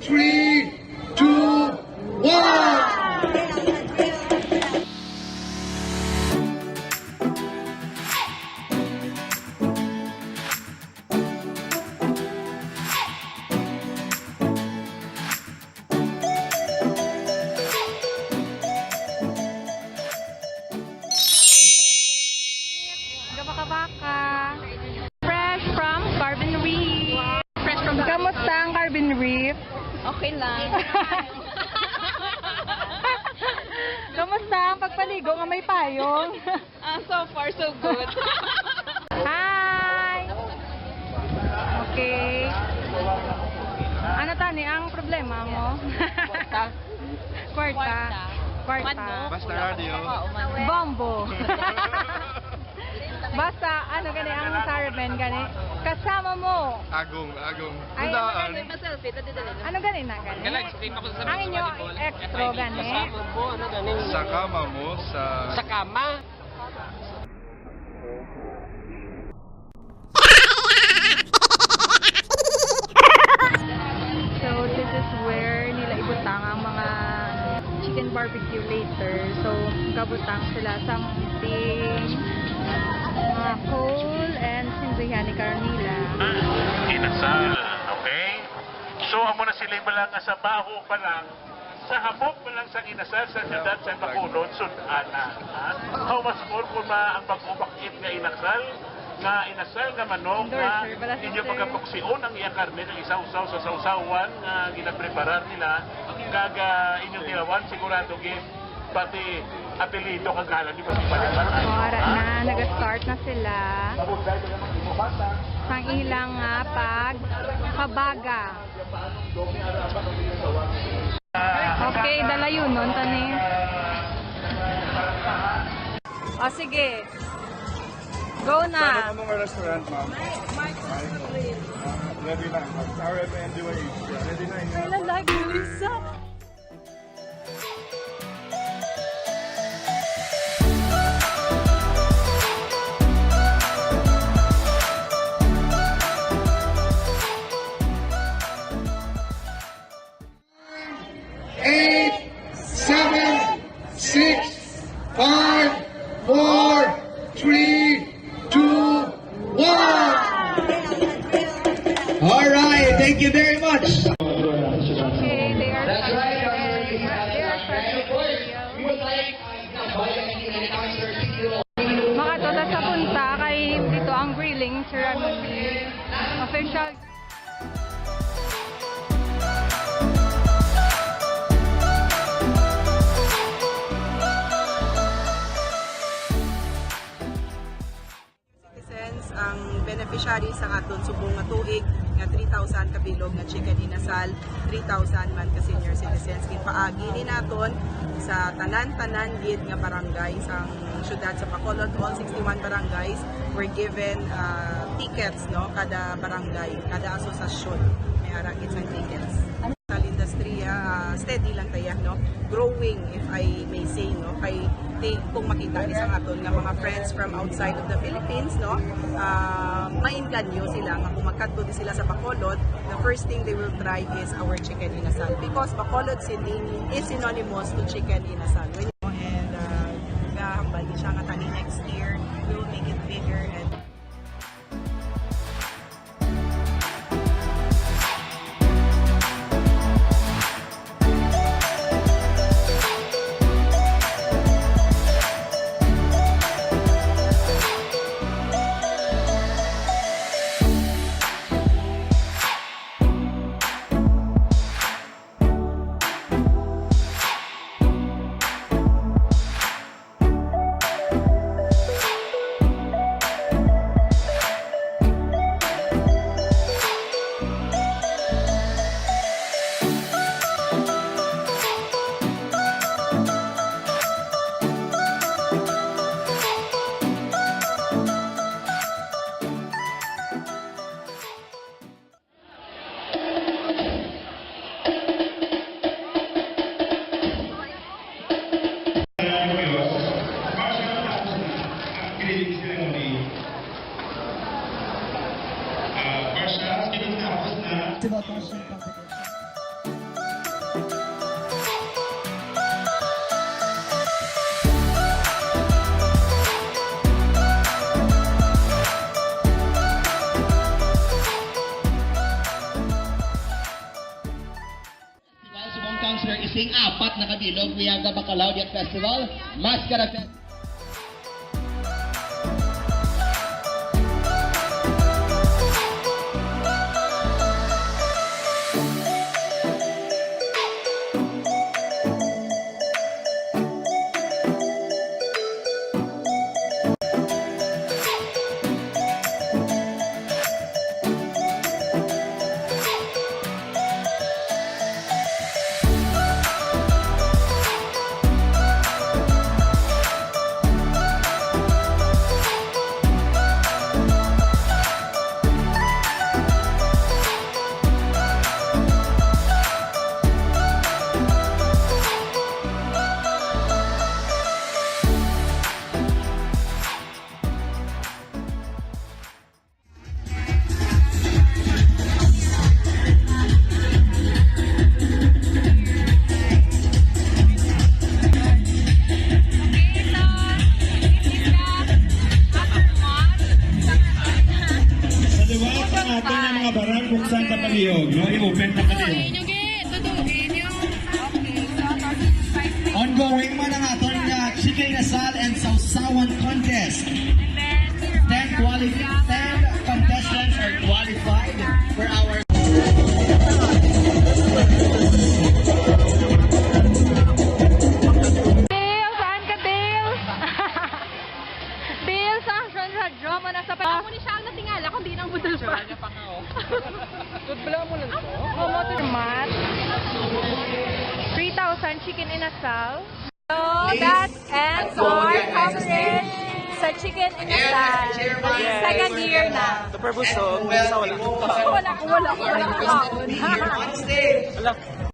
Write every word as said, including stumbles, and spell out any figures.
Three, two, one. Gabaka-baka. Fresh from Carbon Reef. Fresh from Kamusta ang Carbon Reef? Okay lang. Kamusta ang pagpaligo nga may payong? Ah, so far, so good. Hi! Okay. Ano tani ang problema mo? Kwarta. Kwarta. Kwarta. Kwarta. Manok. Basta radio. Bombo. Basta, ano gani ang Sarah Ben gani? Kasama mo. Agong, agong. Ay, Daan. Ano gani, ma-selfie, dali, dali. Ano gani na gani? Ang inyo extra gani? Sa kama mo, sa Sa kama? So, this is where nila ibutang ang mga chicken barbecue later. So, gabutang sila sa mga coal and sindihan ni Carmila. Inasal, okay? So, amo na sila bala nga sa baho pa lang, sa habog pa lang sang inasal sa siyudad sa Bacolod, sud-ana, ha? How much more kung ma-, ang bag-o bak-it nga inasal, nga inasal nga manok, nga Endorser pala si inyo Sir. Pagkatuksion ang iya karne nga isawsaw sa sawsawan nga ginapreparar nila, kag, ah, inyong tilawan, sigurado gid, pati apelyido kag ngalan ni Boss Palipan. O, ara na, nag-start na sila sang ilang, ah, pagpabaga. Okay, dalayunon tani. O, sige. Go na. Sa anong restaurant, ma'am? Mike, Mike. Ah, ready na. R M N D Y H. Ready na. Kailan lagi, Lisa? Eight, seven, six, five, four, three, two, one. All right, thank you very much. Okay, they are starting. They are starting. Makatuta sa punta kay dito ang grilling ceremony. Official. Citizens ang beneficiary sa aton subong nga tuig nga three thousand kabilog nga chicken inasal, three thousand man ka senior citizens. Ginpaagi ni naton sa tanan-tanan gid nga barangay sang syudad sa Bacolod. All sixty-one barangays were given, ah, tickets, no, kada barangay, kada asosasyon may ara gid sang tickets. Sa industriya, ah, steady lang kaya, no? Growing, if I may say, no? Kay, kay kung makita ni sa aton nga mga friends from outside of the Philippines, no? Ah, mainganyo sila nga kung magkadto di sila sa Bacolod, the first thing they will try is our chicken inasal. Because Bacolod City is synonymous to chicken inasal. When, and, ah, gahambal ni siya nga tani next year, we will make it bigger and Sir, ising apat na kabilog, we have the Bacalao Diak Festival, Mascara Fest. Sa liwat ang aton nga mga barang, buksan ta palihog, no? I-open ta palihog. Ongoing man ang aton nga chicken inasal and sawsawan contest. Ten quali-, ten contestants are qualified for our Tails! Saan ka, Tails? Tails, action sa drama na sa pa- Amo ni siya ang natingala kung di nang budol pa. Sure niya pa ka, oh. Tudbla mo lang to. Amo to, Mat. Three thousand chicken inasal. So, that ends our coverage sa chicken inasal. Second year na. Super busog. Isa wala. Wala, wala, wala. Wala.